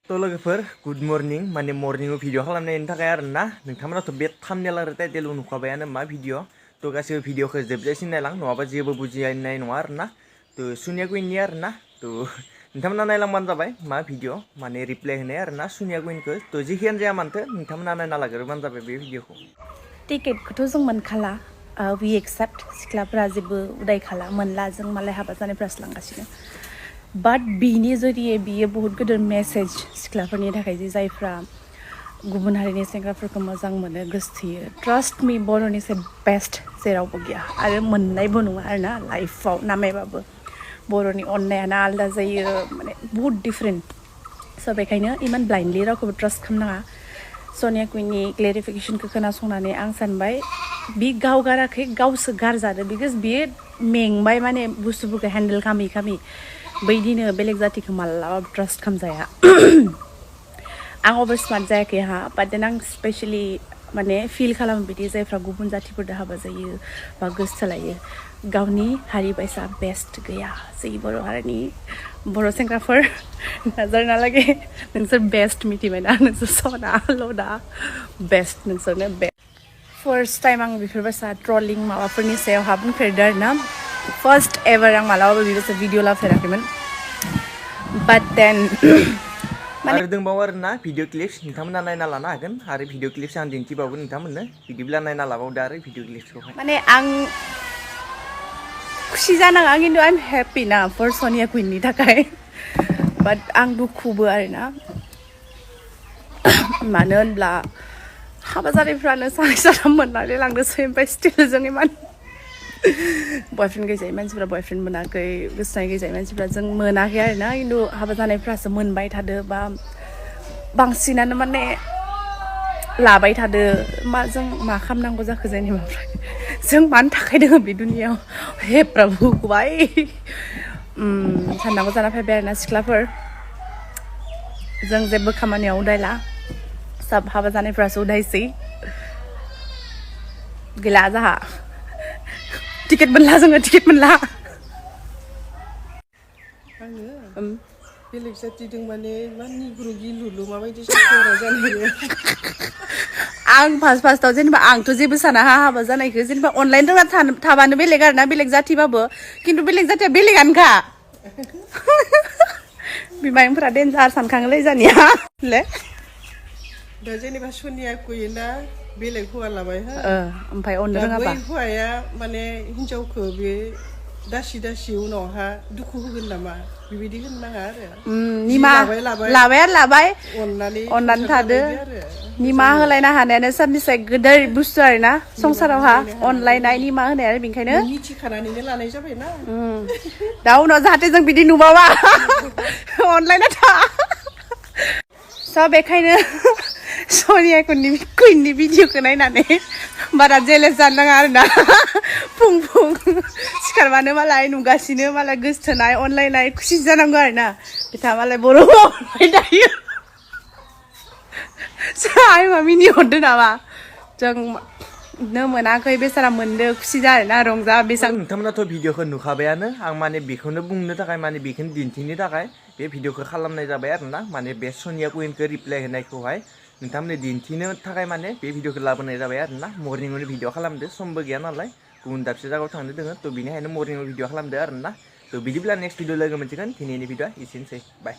तो लोगोफोर good morning माने मर्निंआव भिडिअ खालामनायनि थाखाय आरोना नोंथांमोनाथ' बे थाम्बनेल आरो टाइटेल नुखाबायानो मा भिडिअ तो गासैबो भिडिअखौ जोबजासिम नायलां नङाबा जेबो बुजिनाय नङा आरोना तो सुनिया कुइननि आरोना तो नोंथांमोना नायलांबानो जाबाय मा भिडिअ माने रिप्लाय होनाय आरोना सुनिया कुइनखौ तो जेखियानो जाया मानथो नोंथांमोना नायना लाग्रोबानो जाबाय बे भिडिअखौ टिकेटखौथ' जों मोनखाला वी एक्सेप्ट सिख्लाफोरा जेबो उदाय खाला मोनला जों मालाय हाबा जानायफ्रासो लांगासिनो बाट बिनि जरिये बियो बहुत गिदिर मेसेज सिख्लाफोरनि थाखाय जे जायफ्रा गुबुन हारिनि सेंग्राफोरखौ मोजां मोनो गोसोथोयो ट्रास्ट मी बर'नि से बेस्ट जेरावबो गैया आरो मोननायबो नङा आरोना लाइफआव नामायबाबो बर'नि अननायानो आलादा जायो माने बहुत डिफरेन्ट स' बेखायनो इमान ब्लाइन्डलि रावखौबो ट्रास्ट खालामनाङा सनिया कुइननि क्लेरिफिकेसनखौ खोनासंनानै आं सानबाय बि गाव गाराखै गावसो गारजादो बिकज बियो मेंबाय माने बुस्थुफोरखौ हेन्डेल खालामै बैदिनो बेलेग जातिखौ मालाबाबो ट्रास्ट खालामजाया आं अभार स्मार्ट जायाखै हा बाट देन आं स्पेशेलि माने फिल खालामो बिदि जायफ्रा गुबुन जातिफोरजों हाबा जायो बा गोसोथोलायो गावनि हारि बायसा बेस्ट गैया जोंनि बर' हारिनि बर' सेंग्राफोर नाजारना लागे नोंसोर बेस्ट मिथिबायना नोंसोर सना लदा बेस्ट नोंसोरनो बेस्ट फार्स्ट टाइम आं बेफोरबायसा ट्रलिं माबाफोरनि सायाव बुंफेरदों आरोना फर्स्ट एभार आं मालाबाबो बेबायसा भिडिअ लाफेराखैमोन बाट देन आरो दंबावो आरोना भिडिअ क्लिप्स नोंथांमोना नायना लानो हागोन आरो भिडिअ क्लिप्स आं दिन्थिबावगोन नोंथांमोननो बिदिब्ला नायना लाबावदो आरो भिडिअ क्लिप्सखौहाय माने आं खुसि जानाङा खिन्थु आइ एम हेपि ना फर सनिया कुइननि थाखाय बाट आं दुखुबो आरोना मानो होनब्ला हाबा जानायफ्रानो सानै साथाम मोननानै लांदोंसै ओमफ्राय स्टिल जों इमान बयफ्रेन्ड गैजायै मानसिफ्रा बयफ्रेन्ड मोनाखै गोसोनाय गैजायै मानसिफ्रा जों मोनाखै आरोना खिन्थु हाबा जानायफ्रासो मोनबाय थादो बा बांसिनानो माने लाबाय थादो मा जों मा खालामनांगौ जाखो जेनेबा जों मानो थाखाय दोङो बे दुनियाव हे प्रभु बाय साननांगौ जाना फैबाय आरोना सिख्लाफोर जों जेबो खामानियाव उदायला सब हाबा जानायफ्रासो उदायसै गैला जाहा टिकेट मोनला जोङो टिकेट मोनला आङो बेलेग जातिदों माने इमान निग्रु गिलुलु माबायदि साखिरा जानाय आं फार्स्टआव जेनेबा आंथ' जेबो साना हाबा जानायखौ जेनेबा अनलाइन रोङा थाबानो बेलेग आरोना बेलेग जातिबाबो खिन्थु बेलेग जातिया बेलेगानोखा बिमायंफोरा डेन्जार सानखाङोलै जानिया ले दा जेनेबा सनिया कुइना बेलेग हौवा लाबाय हा ओमफ्राय अननो रोङाबा बै हौवाया माने हिनजावखौ बे दासि उनावहा दुखु होगोन नामा बेबायदि होननाङा आरो निमाहा लाबाय अननानै थादो निमाहा होलायनो हानायानो सबनिसाय गोदोर बुस्थु आरोना संसारावहा अनलायनाय निमाहा होनाय आरो बेनिखायनो मिथिखानानैनो लानाय जाबायना दा उनाव जाहाथे जों बिदि नुबावा अनलायना था स' बेखायनो सनिया कुइननि भिडिअखौ नायनानै बारा जेलेस जानो नाङा आरोना फुं सिखारबानो मालाय नुगासिनो मालाय गोसोथोनाय अनलायनाय खुसि जानांगौ आरोना बिथाङा मालाय बर' मावबाय दायो आइ मा मिनिहरदों नामा जों नो मोनाखै बेसारा मोनदों खुसि जायोना रंजा बेसां नोंथांमोनाथ' भिडिअखौ नुखाबायानो आं माने बेखौनो बुंनो थाखाय माने बेखौनो दिन्थिनो थाखाय बे भिडिअखौ खालामनाय जाबाय आरोना माने बे सनिया कुइनखौ रिप्लाय होनायखौहाय नोंथांमोननो दिन्थिनो थाखाय माने बे भिडिअखौ लाबोनाय जाबाय आरोना मर्निंआवनो भिडिअ खालामदो समबो गैया नालाय गुबुन दाबसे जायगायाव थांनो दोङो थ' बिनिखायनो मर्निंआव भिडिअ खालामदो आरोना थ' बिदिब्ला नेक्स्ट भिडिअ लोगो मोनसिगोन दिनैनि भिडिअआ एसेनोसै बाय